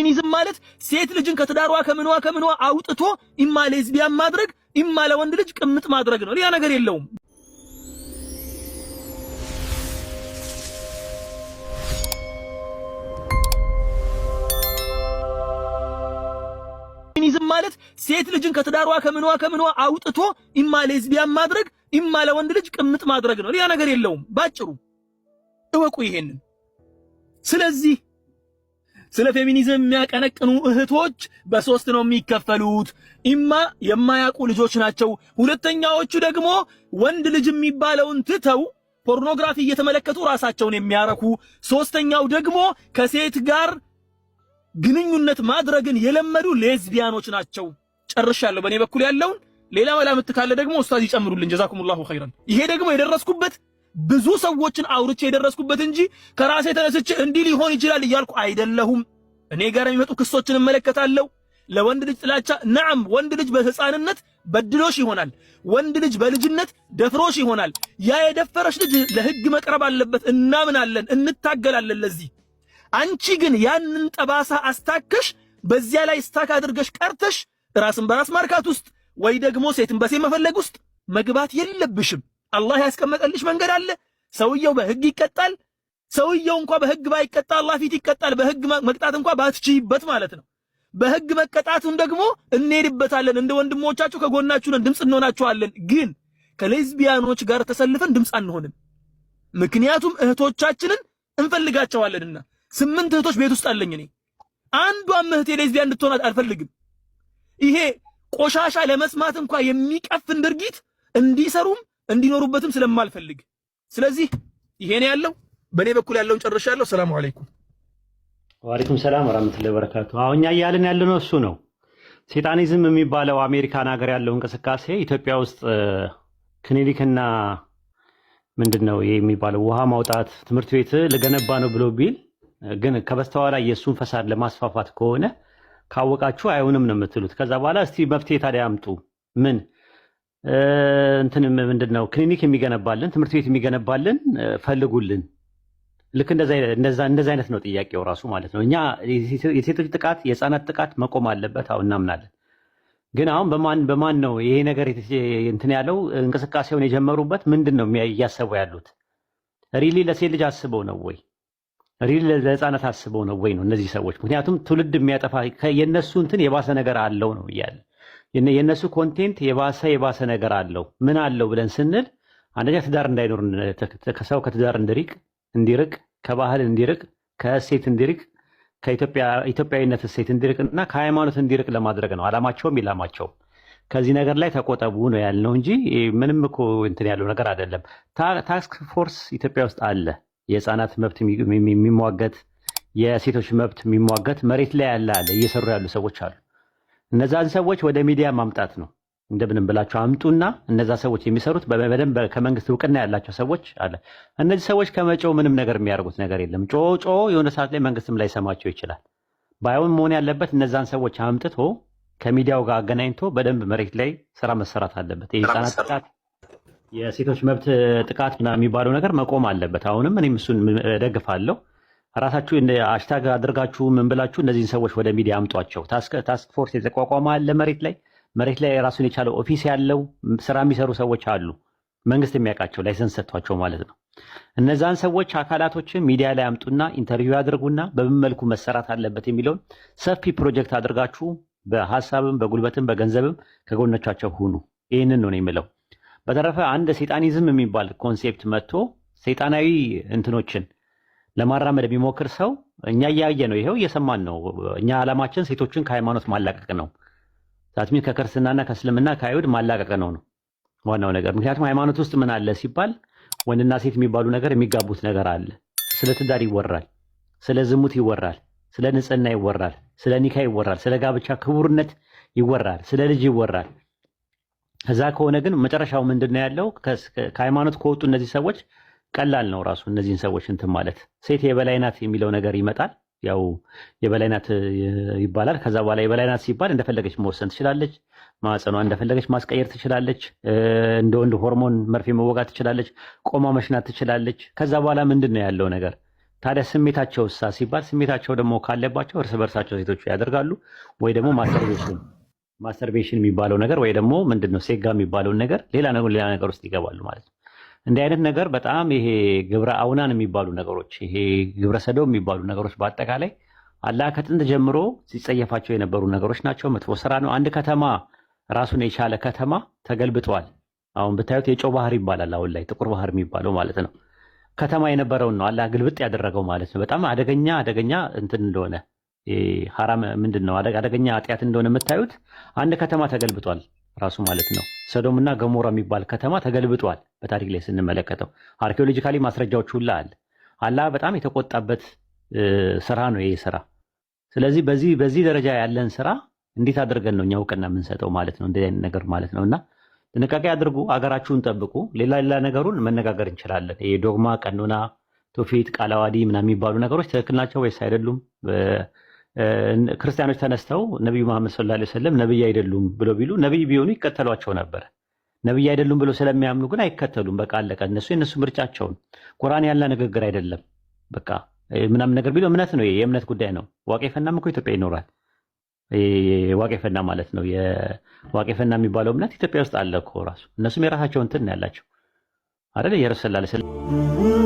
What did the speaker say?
ፌሚኒዝም ማለት ሴት ልጅን ከትዳሯ ከምኗ ከምኗ አውጥቶ ኢማ ሌዝቢያን ማድረግ ኢማ ለወንድ ልጅ ቅምጥ ማድረግ ነው። ሌላ ነገር የለውም። ፌሚኒዝም ማለት ሴት ልጅን ከትዳሯ ከምኗ ከምኗ አውጥቶ ኢማ ሌዝቢያን ማድረግ ኢማ ለወንድ ልጅ ቅምጥ ማድረግ ነው። ሌላ ነገር የለውም። ባጭሩ እወቁ ይሄንን። ስለዚህ ስለ ፌሚኒዝም የሚያቀነቅኑ እህቶች በሶስት ነው የሚከፈሉት። ኢማ የማያውቁ ልጆች ናቸው። ሁለተኛዎቹ ደግሞ ወንድ ልጅ የሚባለውን ትተው ፖርኖግራፊ እየተመለከቱ ራሳቸውን የሚያረኩ፣ ሶስተኛው ደግሞ ከሴት ጋር ግንኙነት ማድረግን የለመዱ ሌዝቢያኖች ናቸው። ጨርሻለሁ። በእኔ በኩል ያለውን ሌላ መላምት ካለ ደግሞ ኡስታዝ ይጨምሩልን። جزاكم الله خيرا። ይሄ ደግሞ የደረስኩበት ብዙ ሰዎችን አውርቼ የደረስኩበት እንጂ ከራሴ ተነስቼ እንዲህ ሊሆን ይችላል እያልኩ አይደለሁም። እኔ ጋር የሚመጡ ክሶችን እመለከታለሁ። ለወንድ ልጅ ጥላቻ نعم፣ ወንድ ልጅ በህፃንነት በድሎሽ ይሆናል። ወንድ ልጅ በልጅነት ደፍሮሽ ይሆናል። ያ የደፈረሽ ልጅ ለህግ መቅረብ አለበት። እናምናለን፣ እንታገላለን ለዚህ። አንቺ ግን ያንን ጠባሳ አስታከሽ በዚያ ላይ stuck አድርገሽ ቀርተሽ ራስን በራስ ማርካት ውስጥ ወይ ደግሞ ሴትን በሴት መፈለግ ውስጥ መግባት የለብሽም። አላህ ያስቀመጠልሽ መንገድ አለ። ሰውየው በህግ ይቀጣል። ሰውየው እንኳ በህግ ባይቀጣ አላህ ፊት ይቀጣል። በህግ መቅጣት እንኳ ባትችይበት ማለት ነው። በህግ መቀጣቱን ደግሞ እንሄድበታለን። እንደ ወንድሞቻችሁ ከጎናችሁ ነን፣ ድምፅ እንሆናችኋለን። ግን ከሌዝቢያኖች ጋር ተሰልፈን ድምፅ አንሆንም። ምክንያቱም እህቶቻችንን እንፈልጋቸዋለንና። 8 እህቶች ቤት ውስጥ አለኝ እኔ። አንዷም እህቴ ሌዝቢያን እንድትሆን አልፈልግም። ይሄ ቆሻሻ ለመስማት እንኳ የሚቀፍን ድርጊት እንዲሰሩም እንዲኖሩበትም ስለማልፈልግ፣ ስለዚህ ይሄ ነው ያለው። በእኔ በኩል ያለውን ጨርሻለሁ። ሰላሙ አለይኩም። وعليكم السلام ورحمة الله وبركاته። አሁን እኛ እያልን ያለነው እሱ ነው። ሴጣኒዝም የሚባለው አሜሪካን ሀገር ያለው እንቅስቃሴ ኢትዮጵያ ውስጥ ክሊኒክና ምንድን ነው ይሄ የሚባለው ውሃ ማውጣት ትምህርት ቤት ልገነባ ነው ብሎ ቢል ግን ከበስተኋላ የእሱን ፈሳድ ለማስፋፋት ከሆነ ካወቃችሁ አይሆንም ነው የምትሉት። ከዛ በኋላ እስቲ መፍትሄ ታዲያ አምጡ። ምን እንትን ምንድን ነው ክሊኒክ የሚገነባልን ትምህርት ቤት የሚገነባልን ፈልጉልን። ልክ እንደዛ አይነት ነው ጥያቄው ራሱ ማለት ነው። እኛ የሴቶች ጥቃት የህፃናት ጥቃት መቆም አለበት፣ አሁን እናምናለን። ግን አሁን በማን በማን ነው ይሄ ነገር እንትን ያለው እንቅስቃሴውን የጀመሩበት ምንድን ነው እያሰቡ ያሉት? Really ለሴት ልጅ አስበው ነው ወይ? Really ለህፃናት አስበው ነው ወይ ነው እነዚህ ሰዎች? ምክንያቱም ትውልድ የሚያጠፋ የእነሱ እንትን የባሰ ነገር አለው ነው እያለ የእነሱ content የባሰ የባሰ ነገር አለው። ምን አለው ብለን ስንል አንደኛ ትዳር እንዳይኖር ከሰው ከትዳር እንዲርቅ፣ ከባህል እንዲርቅ፣ ከእሴት እንዲርቅ፣ ከኢትዮጵያዊነት እሴት እንዲርቅ እና ከሃይማኖት እንዲርቅ ለማድረግ ነው አላማቸውም ኢላማቸውም። ከዚህ ነገር ላይ ተቆጠቡ ነው ያልነው እንጂ ምንም እኮ እንትን ያለው ነገር አይደለም። Task force ኢትዮጵያ ውስጥ አለ። የህፃናት መብት የሚሟገት የሴቶች መብት የሚሟገት መሬት ላይ ያለ አለ፣ እየሰሩ ያሉ ሰዎች አሉ። እነዛን ሰዎች ወደ ሚዲያ ማምጣት ነው። እንደምንም ብላችሁ አምጡና እነዛ ሰዎች የሚሰሩት በደንብ ከመንግስት እውቅና ያላቸው ሰዎች አለ። እነዚህ ሰዎች ከመጮህ ምንም ነገር የሚያደርጉት ነገር የለም። ጮ ጮ የሆነ ሰዓት ላይ መንግስትም ላይሰማቸው ይችላል። ባይሆን መሆን ያለበት እነዛን ሰዎች አምጥቶ ከሚዲያው ጋር አገናኝቶ በደንብ መሬት ላይ ስራ መሰራት አለበት። የህፃናት ጥቃት፣ የሴቶች መብት ጥቃት ምናምን የሚባለው ነገር መቆም አለበት። አሁንም እኔም እሱን እደግፋለሁ። ራሳችሁ hashtag አድርጋችሁ ምን ብላችሁ እነዚህን ሰዎች ወደ ሚዲያ አምጧቸው። Task force የተቋቋመ አለ መሬት ላይ መሬት ላይ ራሱን የቻለ office ያለው ስራ የሚሰሩ ሰዎች አሉ። መንግስት የሚያውቃቸው license ሰጥቷቸው ማለት ነው። እነዛን ሰዎች አካላቶችን ሚዲያ ላይ አምጡና interview አድርጉና በምን መልኩ መሰራት አለበት የሚለውን ሰፊ ፕሮጀክት አድርጋችሁ በሀሳብም በጉልበትም በገንዘብም ከጎኖቻቸው ሁኑ። ይህንን ነው የምለው። በተረፈ አንድ ሴጣኒዝም የሚባል concept መጥቶ ሴጣናዊ እንትኖችን ለማራመድ የሚሞክር ሰው እኛ እያየ ነው፣ ይሄው እየሰማን ነው። እኛ ዓላማችን ሴቶችን ከሃይማኖት ማላቀቅ ነው። That mean ከክርስትናና ከእስልምና ከአይሁድ ማላቀቅ ነው ነው ዋናው ነገር። ምክንያቱም ሃይማኖት ውስጥ ምን አለ ሲባል ወንድና ሴት የሚባሉ ነገር የሚጋቡት ነገር አለ። ስለ ትዳር ይወራል፣ ስለ ዝሙት ይወራል፣ ስለ ንጽህና ይወራል፣ ስለ ኒካ ይወራል፣ ስለ ጋብቻ ክቡርነት ይወራል፣ ስለ ልጅ ይወራል። እዛ ከሆነ ግን መጨረሻው ምንድን ነው ያለው? ከሃይማኖት ከወጡ እነዚህ ሰዎች ቀላል ነው ራሱ እነዚህን ሰዎች እንትን ማለት። ሴት የበላይ ናት የሚለው ነገር ይመጣል። ያው የበላይ ናት ይባላል። ከዛ በኋላ የበላይ ናት ሲባል እንደፈለገች መወሰን ትችላለች። ማህፀኗ እንደፈለገች ማስቀየር ትችላለች። እንደ ወንድ ሆርሞን መርፌ መወጋት ትችላለች። ቆማ መሽናት ትችላለች። ከዛ በኋላ ምንድን ነው ያለው ነገር? ታዲያ ስሜታቸው እሳ ሲባል ስሜታቸው ደግሞ ካለባቸው እርስ በርሳቸው ሴቶቹ ያደርጋሉ ወይ ደግሞ masturbation የሚባለው ነገር ወይ ደግሞ ምንድን ነው ሴጋ የሚባለውን ነገር ሌላ ነገር ውስጥ ይገባሉ ማለት ነው። እንዲህ አይነት ነገር በጣም ይሄ ግብረ አውናን የሚባሉ ነገሮች፣ ይሄ ግብረ ሰዶም የሚባሉ ነገሮች በአጠቃላይ አላህ ከጥንት ጀምሮ ሲጸየፋቸው የነበሩ ነገሮች ናቸው። መጥፎ ስራ ነው። አንድ ከተማ፣ ራሱን የቻለ ከተማ ተገልብጧል። አሁን ብታዩት የጨው ባህር ይባላል። አሁን ላይ ጥቁር ባህር የሚባለው ማለት ነው። ከተማ የነበረውን ነው አላህ ግልብጥ ያደረገው ማለት ነው። በጣም አደገኛ አደገኛ እንትን እንደሆነ፣ ሐራም ምንድን ነው፣ አደገኛ ኃጢአት እንደሆነ የምታዩት አንድ ከተማ ተገልብጧል ራሱ ማለት ነው። ሰዶምና ገሞራ የሚባል ከተማ ተገልብጧል። በታሪክ ላይ ስንመለከተው archaeologically ማስረጃዎች ሁላ አለ። አላህ በጣም የተቆጣበት ስራ ነው ይሄ ስራ። ስለዚህ በዚህ ደረጃ ያለን ስራ እንዴት አድርገን ነው እኛ እውቅና የምንሰጠው ማለት ነው? እንደዚህ አይነት ነገር ማለት ነው። እና ጥንቃቄ አድርጉ፣ አገራችሁን ጠብቁ። ሌላ ሌላ ነገሩን መነጋገር እንችላለን። ይሄ ዶግማ፣ ቀኖና፣ ትውፊት፣ ቃለ ዓዋዲ ምናምን የሚባሉ ነገሮች ትክክል ናቸው ወይስ አይደሉም? ክርስቲያኖች ተነስተው ነቢዩ መሐመድ ሰለላሁ ዐለይሂ ወሰለም ነብይ አይደሉም ብሎ ቢሉ ነብይ ቢሆኑ ይከተሏቸው ነበር። ነብይ አይደሉም ብሎ ስለሚያምኑ ግን አይከተሉም። በቃ አለቀ። እነሱ የእነሱ ምርጫቸውን ቁርአን ያለ ንግግር አይደለም በቃ ምናምን ነገር ቢሉ እምነት ነው፣ የእምነት ጉዳይ ነው። ዋቄ ፈናም እኮ ኢትዮጵያ ይኖራል። ዋቄ ፈና ማለት ነው። የዋቄ ፈና የሚባለው እምነት ኢትዮጵያ ውስጥ አለ እኮ ራሱ። እነሱም የራሳቸው እንትን ነው ያላቸው አይደል? የረሱል ሰለላሁ ዐለይሂ ወሰለም።